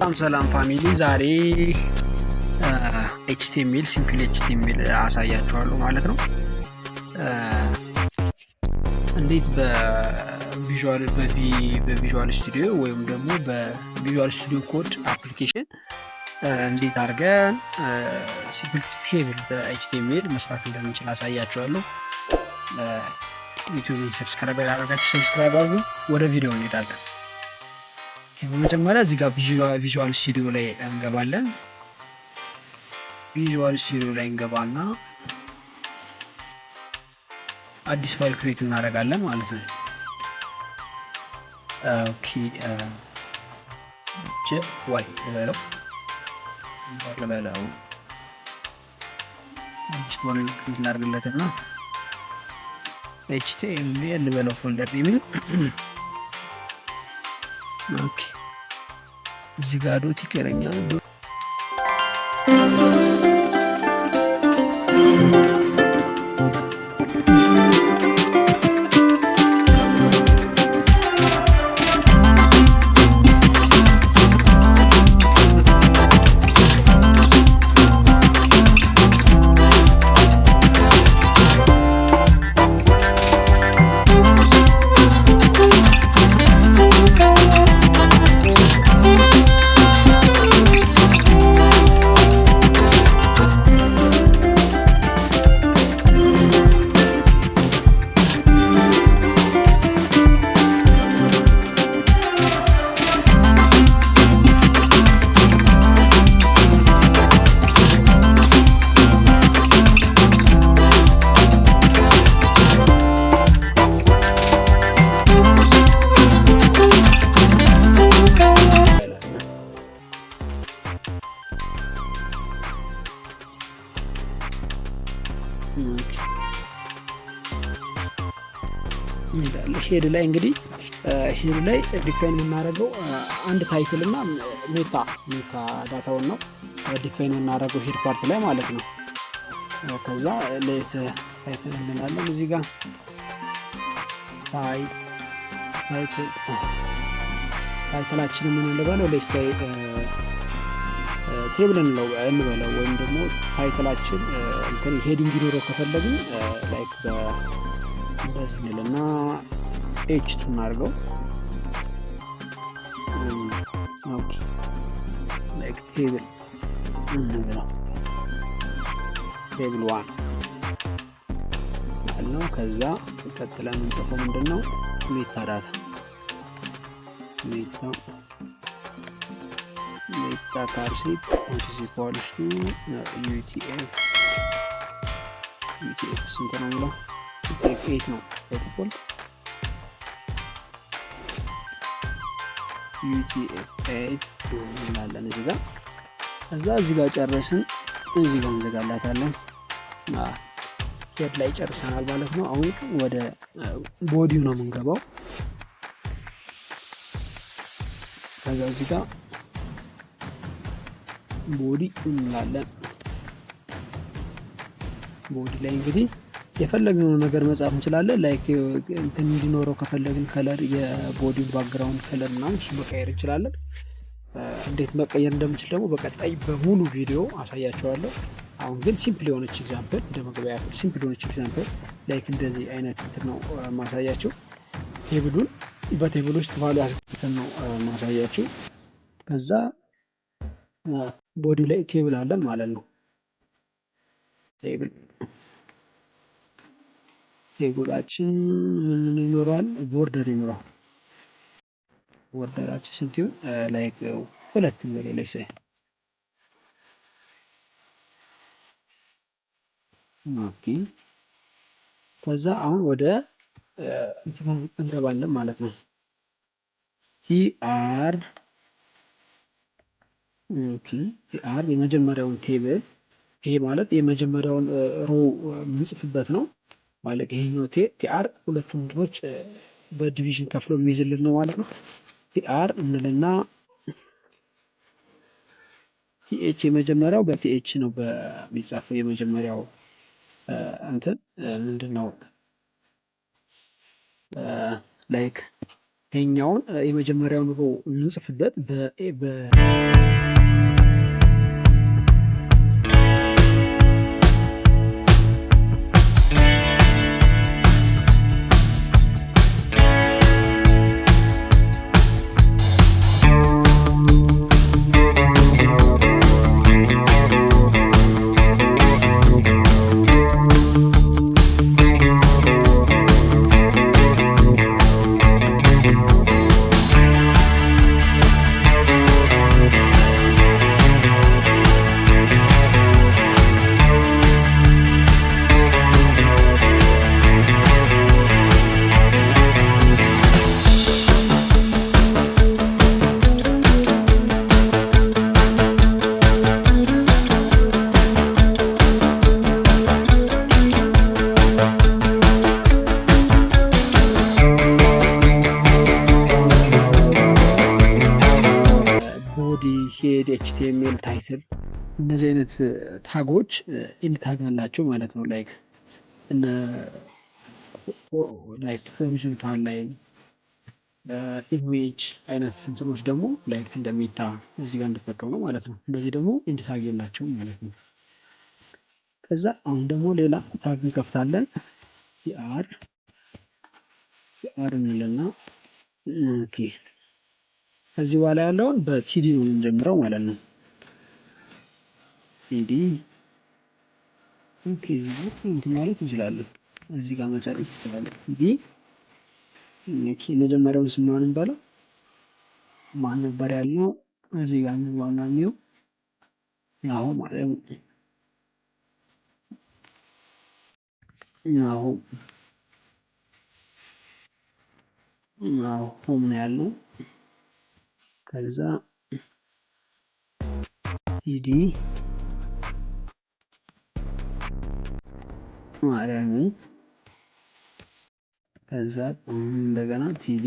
ሰላም ሰላም family፣ ዛሬ HTML፣ simple HTML አሳያችኋለሁ ማለት ነው። እንዴት በ Visual Studio ወይም ደግሞ በ Visual Studio Code application እንዴት አድርገን simple table በ HTML መስራት እንደምንችል አሳያችኋለሁ። ዩቲዩብን subscribe ያላደረጋችሁ subscribe አድርጉ። ወደ ቪዲዮ እንሄዳለን። በመጀመሪያ እዚህ ጋር Visual Studio ላይ እንገባለን። Visual Studio ላይ እንገባና አዲስ file create እናደርጋለን ማለት ነው። Okay፣ J Y ልበለው፣ አዲስ folder create እናደርግለትና HTML ልበለው folder name። Okay፣ እዚህ ጋር dot ይቀረኛል። Head ላይ እንግዲህ head ላይ define የምናደርገው አንድ title እና meta data ውን ነው define የምናደርገው head part ላይ ማለት ነው። ከዛ let title እንላለን፣ እዚህ ጋር title ኣችን ምን እንበለው? Let's say table እንለው እንበለው ወይም ደግሞ title ኣችን እንትን heading ይኖረው ከፈለግን like እንደዚህ እንልና H2 እናድርገው። Okay፣ like table እንበለው፣ table one ነው። ከዛ ቀጥለን የምንጽፈው ምንድን ነው? Meta data፣ meta charset which is equals to UTF። UTF ስንት ነው የሚለው? UTF 8 ነው በ default። UTF 8 እንላለን እዚህ ጋር። ከዛ እዚህ ጋር ጨረስን፣ እዚህ ጋር እንዘጋላታለን። Head ላይ ጨርሰናል ማለት ነው። አሁን ወደ body ው ነው የምንገባው። ከዛ እዚህ ጋር body እንላለን። Body ላይ እንግዲህ የፈለግነውን ነገር መጻፍ እንችላለን። Like እንትን እንዲኖረው ከፈለግን color፣ የ body ው background color ምናምን እሱ መቀየር እንችላለን። እንዴት መቀየር እንደምንችል ደግሞ በቀጣይ በሙሉ ቪዲዮ አሳያችኋለሁ። አሁን ግን simple የሆነች example፣ እንደ መግቢያ ያክል simple የሆነች example like እንደዚህ አይነት እንትን ነው ማሳያችሁ። Table ኡን በ table ውስጥ value አስገብተን ነው ማሳያችሁ። ከዛ body ላይ table አለን ማለት ነው። Table ኣችን ምን ይኖረዋል? Border ይኖረዋል። Border ኣችን ስንት ይሁን? Like ሁለት እንበል። Okay፣ ከዛ አሁን ወደ እንትኑ እንገባለን ማለት ነው። TR፣ okay፣ TR የመጀመሪያውን table፣ ይሄ ማለት የመጀመሪያውን row የምንጽፍበት ነው ማለት። ይሄኛው TR ሁለቱም እንትኖች በ division ከፍሎ የሚይዝልን ነው ማለት ነው። TR እንልና TH፣ የመጀመሪያው በ TH ነው በሚጻፈው። የመጀመሪያው እንትን ምንድን ነው? Like ይሄኛውን የመጀመሪያውን row የምንጽፍበት በ body፣ head፣ HTML፣ title እነዚህ አይነት tag ኦች end tag አላቸው ማለት ነው። Like እነ like horizontal line፣ image አይነት እንትኖች ደግሞ like እንደ meta እዚህ ጋር እንድጠቀም ነው ማለት ነው። እነዚህ ደግሞ end tag የላቸውም ማለት ነው። ከዛ አሁን ደግሞ ሌላ tag እንከፍታለን። tr እንልና okay፣ ከዚህ በኋላ ያለውን በ td ነው የምንጀምረው ማለት ነው። td፣ okay፣ እዚህ እንትን ማለት እንችላለን። እዚህ ጋር መጨረስ እንችላለን። td፣ okay፣ መጀመሪያውን ስም ማን እንበለው? ማን ነበር ያልነው? እዚህ ጋር እንግባና new ናሆ ማለት ነው። ናሆ ናሆም ነው ያልነው። ከዛ td ማርያም፣ ከዛ እንደገና td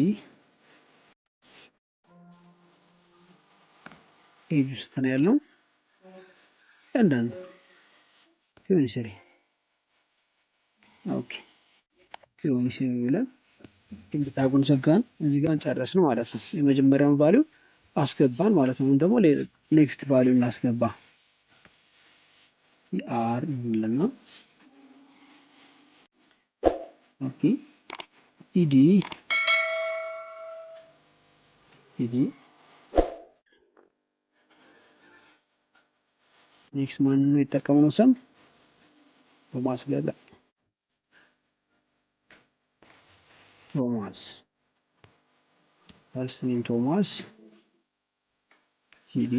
age ውስጥ ነው ያልነው። ያንዳንዱ 23፣ okay፣ 23 ብለን tag ኡን ዘጋን። እዚህ ጋር ጨረስን ማለት ነው። የመጀመሪያውን value አስገባን ማለት ነው። ደግሞ next value እናስገባ። tr እንልና okay፣ td next ማን ነው የተጠቀምነው ስም? ቶማስ ገብረ፣ ቶማስ first name ቶማስ፣ td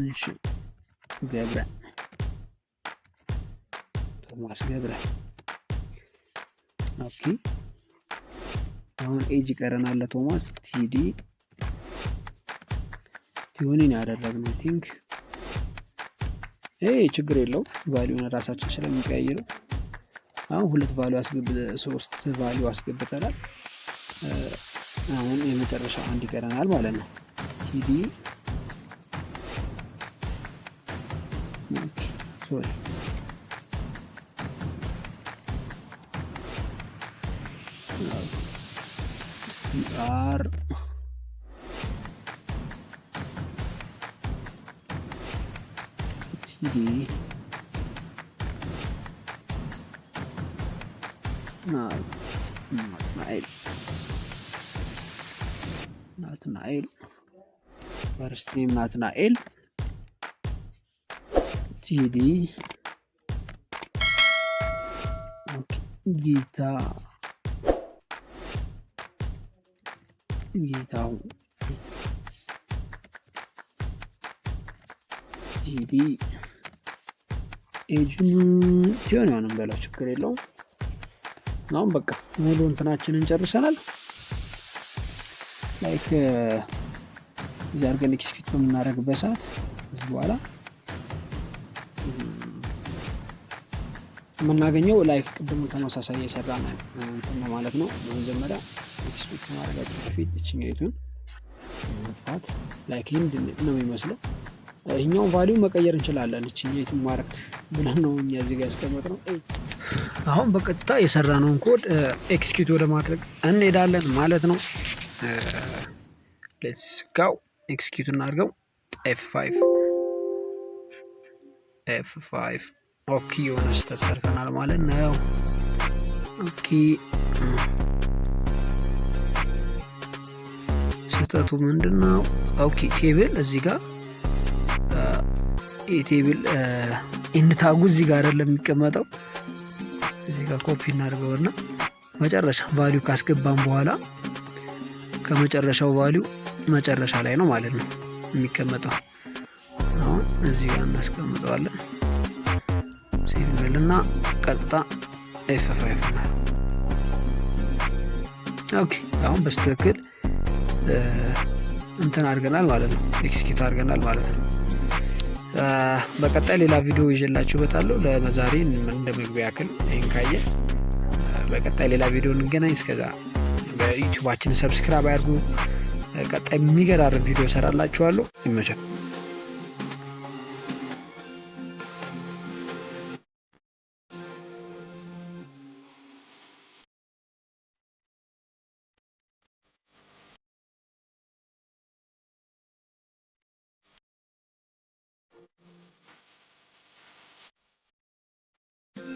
እሺ ገብረ፣ ቶማስ ገብረ። Okay፣ አሁን age ይቀረናል ለቶማስ። td 20 ነው ያደረግነው think። ይሄ ችግር የለውም፣ value ን ራሳችን ስለሚቀያይረው። አሁን ሁለት value አስገብ ሶስት value አስገብተናል። አሁን የመጨረሻ አንድ ይቀረናል ማለት ነው። td፣ sorry፣ tr td ናትናኤል፣ ናትናኤል first name ናትናኤል፣ td ጌታ ጌታሁን፣ td age ን 21 በለው፣ ችግር የለውም። አሁን በቃ ሙሉ እንትናችንን ጨርሰናል። Like እዚህ አድርገን execute በምናደርግበት ሰዓት ከዚህ በኋላ የምናገኘው like ቅድሙ ተመሳሳይ የሰራ እንትን ነው ማለት ነው። በመጀመሪያ execute ከማድረጋችን በፊት እችኛይቱን መጥፋት like ይህን ነው የሚመስለው። ይህኛውን value መቀየር እንችላለን። እችኛይቱ mark ብለን ነው እኛ እዚህ ጋር ያስቀመጥነው። አሁን በቀጥታ የሰራነውን code execute ወደ ማድረግ እንሄዳለን ማለት ነው። Let's go፣ execute እናድርገው። F5፣ F5። Okay፣ የሆነ ስህተት ሰርተናል ማለት ነው። Okay፣ ስህተቱ ምንድን ነው? Okay፣ table እዚህ ጋር የ table end tag ኡ እዚህ ጋር አይደለም የሚቀመጠው። እዚህ ጋር ኮፒ እናድርገውና መጨረሻ value ካስገባን በኋላ ከመጨረሻው value መጨረሻ ላይ ነው ማለት ነው የሚቀመጠው። አሁን እዚህ ጋር እናስቀምጠዋለን። Save እንበልና ቀጥታ F5 ነው። Okay፣ አሁን በትክክል እንትን አድርገናል ማለት ነው፣ execute አድርገናል ማለት ነው። በቀጣይ ሌላ ቪዲዮ ይዤላችሁ እመጣለሁ። ለዛሬ እንደ መግቢያ ያክል ይህን ካየን በቀጣይ ሌላ ቪዲዮ እንገናኝ። እስከዛ በ YouTube ኣችን subscribe አድርጉ። ቀጣይ የሚገራርም ቪዲዮ እሰራላችኋለሁ። ይመቻል።